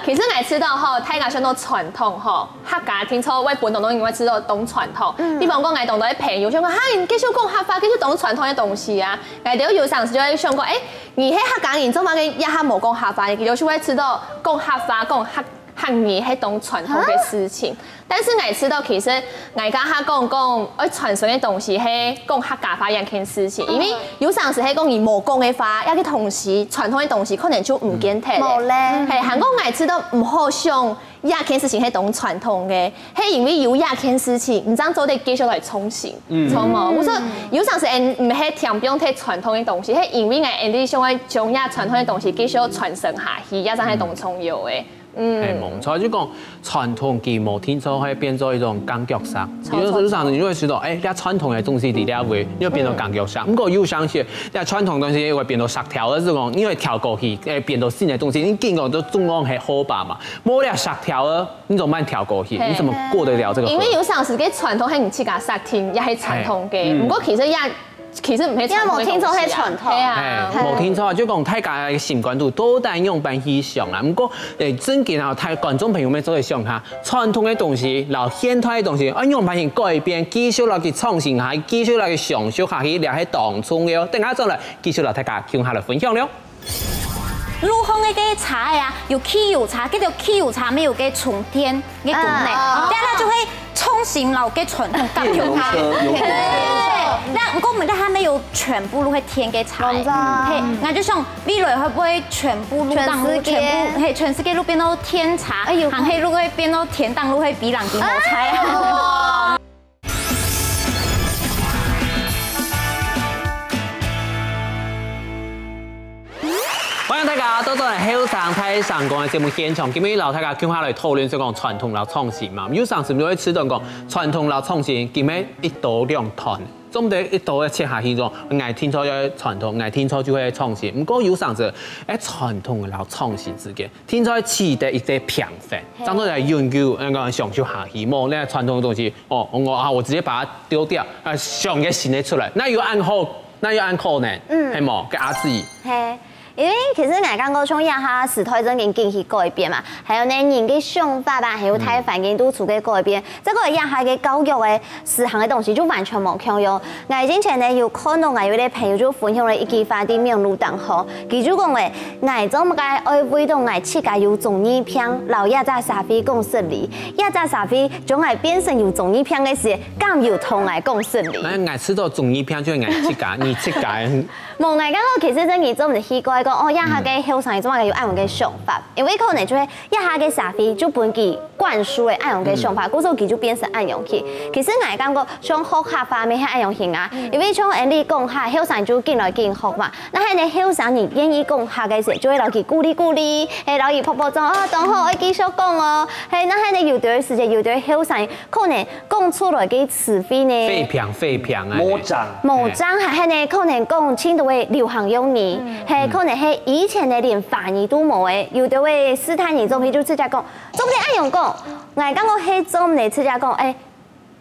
其實𠊎知道吼，大家想到傳統吼，客家聽說會本當中因為知道當傳統。比方講，𠊎當多个朋友想講，哈，你繼續講客話，繼續當傳統个東西啊。𠊎兜有常時就會想講，哎，你係客家人，做麼个這下無講客話？有時會知道講客話，講客客語係當傳統个事情。但是𠊎知道，其實𠊎家下講講愛傳承个東西係講客家話這件事情，因為有常時係講你無講个話，這個東西傳統个東西可能就毋見忒了。無咧。係，還過𠊎知道毋好想這件事情係當傳統个，係因為有這件事情，你正做得繼續來創新，著無？故所有常時𠊎毋係聽毋用忒傳統个東西，係因為𠊎𠊎想愛將這傳統个東西繼續傳承下去，這正係當重要个。嗯，係，無錯，就講傳統佢無定著會變做一種䟘腳石。有時候你會覺得，哎，這傳統个東西在這位，又變做䟘腳石。毋過有相信，這傳統東西會變做石條，就係講你會跳過去，哎，變做新个東西，你經過都中央係好吧嘛，無這石條了，你怎麼辦跳過去？你怎麼過得了這個河？因為有時候係个傳統，係你自家設定，也係傳統个。毋過其實也 其實毋係傳統个東西啊。因為無定著係傳統。係啊。係，無定著，就講大家个心肝肚到底仰般去想啊。毋過，誒，正經啊，大觀眾朋友們做得想下，傳統个東西，摎現代个東西，愛仰般去改變，繼續落去創新下，繼續落去享受下去，這係當重要。等下轉來，繼續摎大家共下來分享了。路項个該車仔啊，有汽油車，該條汽油車乜有該充電个功能，啊。等下就會 創新摎个傳統當中哈。電動車有。對，那毋過𠊎等還沒有全部路會電个車。係，𠊎就想未來會不會全部路當路全部，係，全世界路變到電車，哎喲，還係路會變到電動路會比人騎摩托車。歡迎大家倒轉來後生大聲公个節目現場，今日摎大家共下來討論，就講傳統摎創新嘛。有常時就會試著講傳統摎創新，今日一刀兩斷，總毋得一刀切下去講，𠊎定著愛傳統，𠊎定著就愛創新。毋過有常時，誒，傳統摎創新之間，定著愛取得一個平衡，正做得永久那個享受下去。無，該傳統个東西，哦，𠊎啊，𠊎直接把佢丟掉，啊，想個新个出來，該有恁好，該有恁好呢，係無？該阿志。係。 因為其實𠊎感覺像這下時代正經緊去改變嘛，還有呢，人个想法啊，還有大環境都在該改變。再過這下个教育个實行个東西就完全無共樣。𠊎之前呢有看著𠊎有一個朋友就分享了一句話在網路頂項，佢就講誒，𠊎做麼个愛為著𠊎自家有中二病，摎這隻社會講失禮，這隻社會將𠊎變成有中二病个時，敢有同𠊎講失禮？該𠊎知著中二病就係𠊎自家，你自家。 無，𠊎感覺其實真个做毋得去怪講，哦，這下个後生人做麼个有恁樣个想法，因為可能就係這下个社會就分佢灌輸个恁樣个想法，故所佢就變成恁樣去。其實𠊎感覺像學客話乜係恁樣形啊，因為像𠊎俚講客，後生就緊來緊學嘛。該係呢後生人願意講客个時，就會摎佢鼓勵鼓勵，係摎佢拍拍掌，哦，當好，愛繼續講哦。係，該係呢有兜時節，有兜後生可能講出來个詞彙呢，廢片廢片啊，無正。無正，還係呢可能講盡多个流行用語，係可能係以前个連華語都無个，有兜个斯坦尼總編就直接講，做毋得恁樣講，𠊎感覺係做毋得直接講，誒，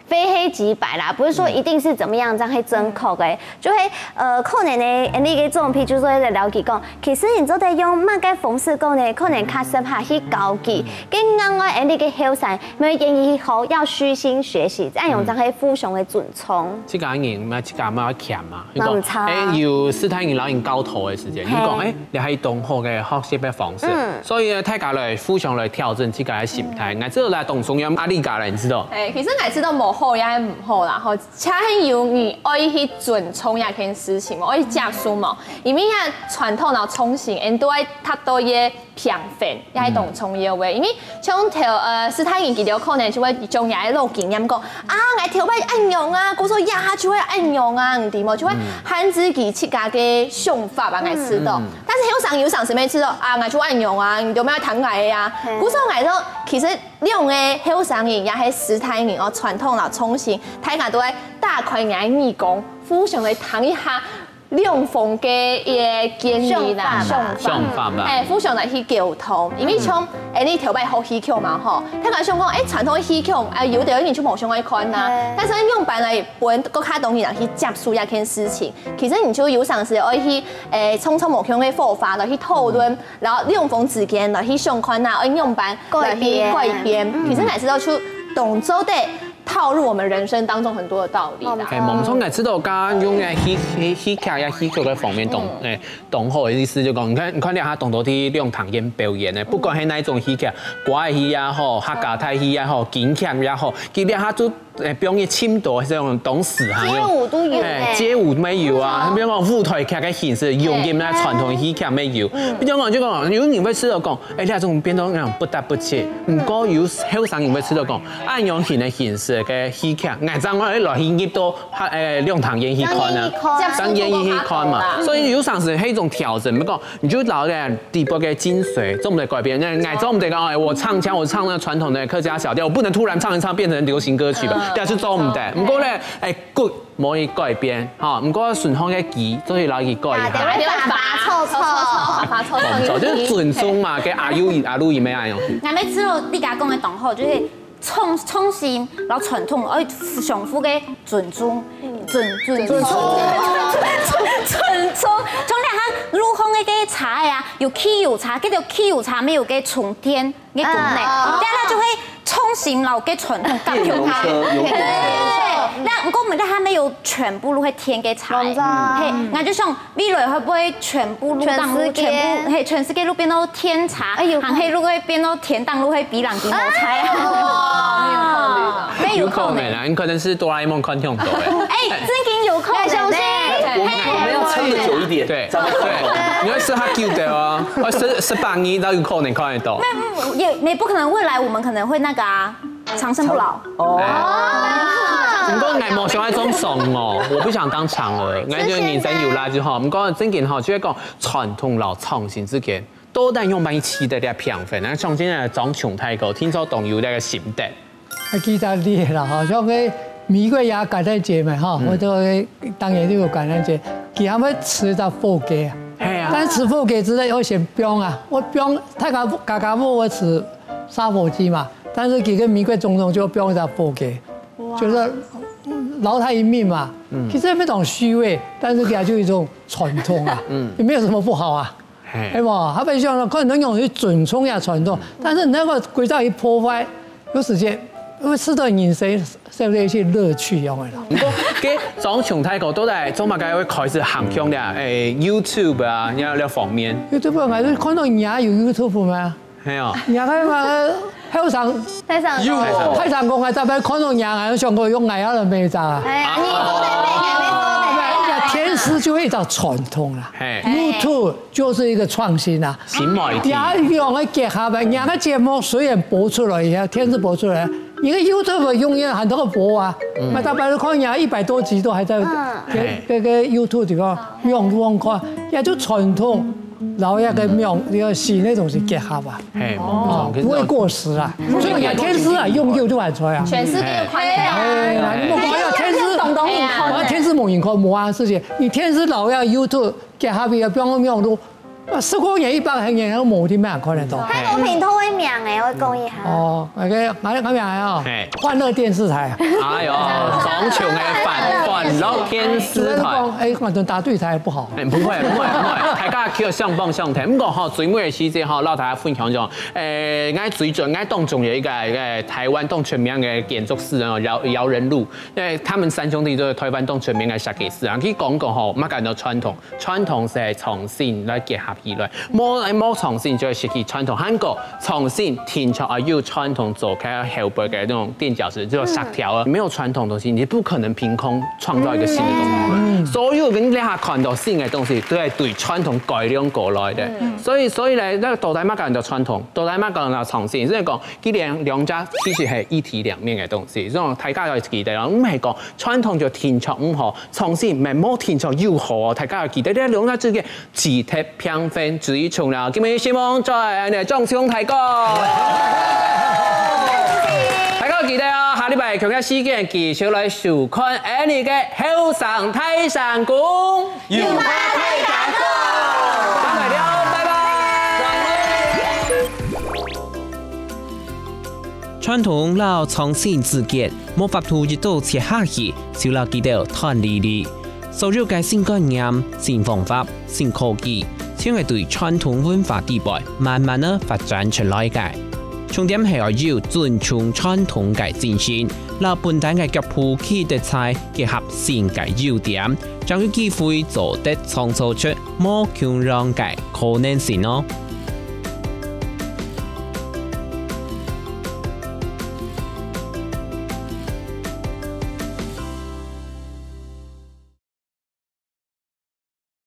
非黑即白啦，不是說一定是怎麼樣，這樣係正確个，就係呃可能呢，𠊎俚个總編就做得了解講， 其實你做得用麼个方式講呢？可能較適合去教佢，跟另外𠊎俚个後生，乜願意去學，要虛心學習，恁樣正係互相个尊重。自家人嘛，自家嘛要強嘛。你講，無錯。誒，有斯坦尼摎人交頭个時間，你講，誒，你還有當好个學習个方式，所以呢，大家來互相來調整自家个心態。𠊎知著來當重要，阿麗家來，你知著？誒，其實𠊎知著無好也毋好啦，吼， 就係有你愛去尊重這件事情嘛，愛去接受嘛。因為這傳統摎創新，𠊎俚都愛達到一個平衡，這係當重要个。因為像頭呃，斯坦尼佢兜可能就會將這個老經驗講，啊，𠊎頭擺恁樣啊，故所這下就會恁樣啊，你知無？就會限制佢自家个想法啊，𠊎知著。但是後生有常時乜知著，啊，𠊎就恁樣啊，你兜乜愛聽𠊎个啊。故所𠊎兜其實 兩個後生人也係時代人哦，傳統摎創新，大家都愛打開𠊎个耳公，互相來聽一下兩方个一個建議啦、想法嘛。想法嘛。誒，互相來去溝通，因為像𠊎俚頭擺學戲曲嘛吼，大家想講，誒，傳統个戲曲，誒，有兜人就無想愛看吶，但是仰般來分更加多人去接受這件事情，其實你就有常時愛去，誒，創造無共个火花，來去討論， 然後兩方之間來去想看啊，愛仰般來去改變。其實𠊎知著就當做得套入我們人生當中很多的道理啦。誒，無錯，𠊎知著剛剛用个戲戲戲劇呀、戲曲个方面當誒當好个意思，就講你看你看這下當多在兩廳院表演呢，不管係哪一種戲劇，歌仔戲也好，客家大戲也好，京劇也好，佢這下就誒，比如講尋到這種東西哈，街舞都有呢。誒，街舞乜有啊，比如講舞台劇个形式，用緊來傳統戲劇乜有。比如講就講，有人會試著講，誒，這種變到那種不得不接，毋過有後生人會試著講，恁樣形个形式个戲劇，𠊎正愛來去入到，誒，兩廳院去看啊，正願意去看嘛。所以有常時係一種調整，不過你就老咧。 底背个精髓做毋得改變。那𠊎做毋得講，哎，我唱腔，我唱那傳統的客家小調，我不能突然唱一唱變成流行歌曲吧？這係做毋得。毋過呢，哎，骨無去改變，哈，毋過順風个基做去摎佢改一下。啊，對，會發發臭臭。發發臭臭。做毋做，就係尊重嘛，跟阿魯伊，阿魯伊妹啊，用。𠊎每次都你甲講个當好，就是創創新，然後傳統，愛相互个尊重，尊尊重，尊重。像你看路項个个車啊，有汽油車，這條汽油車乜有个充電个功能，啊。這樣就會創新，然後个傳統甲用下。電動車，有電動車。對，那毋過我們還沒有全部都會電个車。嘿，那就像未來會不會全部路當路全部，全世界。嘿，全世界路變到電車，哎呦，還係路會變到電動路會比人更好車啊？哦，有可能啊，你可能係哆啦A夢看中到的。哎，真經有可能呢。我們，我們要撐得久一點，對，咱們看懂。對，你會試下久的哦，呃，十，十八年都有可能看得到。那，嗯，也，也不可能，未來我們可能會那個啊，長生不老。哦。毋過𠊎無想愛做長老哦，我不想當長老，𠊎就人生有啦就好。毋過真經吼，就係講傳統摎創新之間，到底仰般去取得這平衡？那像今日張瓊大哥，聽說當有這個心得。啊，其實你啦，吼，像該美國也感恩節嘛，吼，嗯。或者當然就有感恩節，佢還會食一隻火雞啊。係啊。但係食火雞之前愛先放啊，愛放，大家，大家毋會食砂火雞嘛，但係佢个美國總統就放一隻火雞。 就是老他一命嘛。嗯。其實也沒種虛偽，但是佢就一種傳統啊，嗯。也沒有什麼不好啊。嘿。對吧？他們想說，可能用去尊重一下傳統，嗯。但是那個歸到一破壞，有時間，因為吃的人生，是不是一些樂趣一樣的啦？毋過，該張瓊大哥到底做麼个會開始行向了，誒，YouTube啊，這這方面？YouTube啊，還係看到人家有YouTube嗎？ 係哦。人家嘛，後生，太上有，太上公啊，特別看到人家，想過用愛好了沒咋啊？哎呀，你說得對，你說得對。天師就係一種傳統啦，嘿。YouTube就係一個創新啦，新媒體。也兩個結合啊，人家節目雖然播出來，也天師播出來，你个YouTube永遠很多个播啊，嗯。那大家都看人家一百多集都還在，嗯。這，這個YouTube地方用用看，也就傳統 摎該个廟，這個新个東西結合啊。嘿，哦，不會過時啊。所以你看天師啊，用YouTube就還出來啊。全世界都看得到啊。哎，你莫講要天師，東東影看的。我要天師無人看，無啊，事情。你天師摎該YouTube結合，比如講廟都，啊，十過年、一百年都無地方看得到。還有頻道个名誒，我講一下。哦，那個，哪裡，哪裡來啊？嘿。 歡樂電視台。哎喲，雙重的歡，歡樂電視台。哎，反正打對台不好。哎，不會，不會，不會，大家叫相幫相挺。毋過吼，最尾个時節吼，摎大家分享一下，誒，𠊎最近，𠊎當中有一個，一個台灣當出名个建築師哦，姚，姚人祿，因為他們三兄弟都是台灣當出名个設計師啊。佢講過吼，麼个叫傳統，傳統係創新來結合起來，無，無創新就會失去傳統。還過 創新定著愛有傳統做个後背个那種墊腳石，就石條啊，沒有傳統東西，你不可能憑空創造一個新的東西出來。所有人你還看到新的東西，都係對傳統改良過來的。所以，所以呢，那到底麼个叫傳統，到底麼个叫創新，所以講，佢兩，兩者其實係一體兩面的東西。這種大家要記得哦，毋係講傳統就定著毋好，創新乜無定著又好哦。大家要記得，這兩者之間 取得平衡之中啦。今日希望在𠊎等張兄大哥，大家記得哦，下禮拜同一時間繼續來收看𠊎等个後生大聲公，有話大聲講，再會了，拜拜。傳統摎創新之間，無法度一刀切下去，就摎佢等斷離離。 所有个新觀念、新方法、新科技，就係對傳統文化底背慢慢仔發展出來个。重點係愛有尊重傳統个精神，摎本旦个腳步企得在，結合新个優點，正有機會做得創造出無共樣个可能性哦。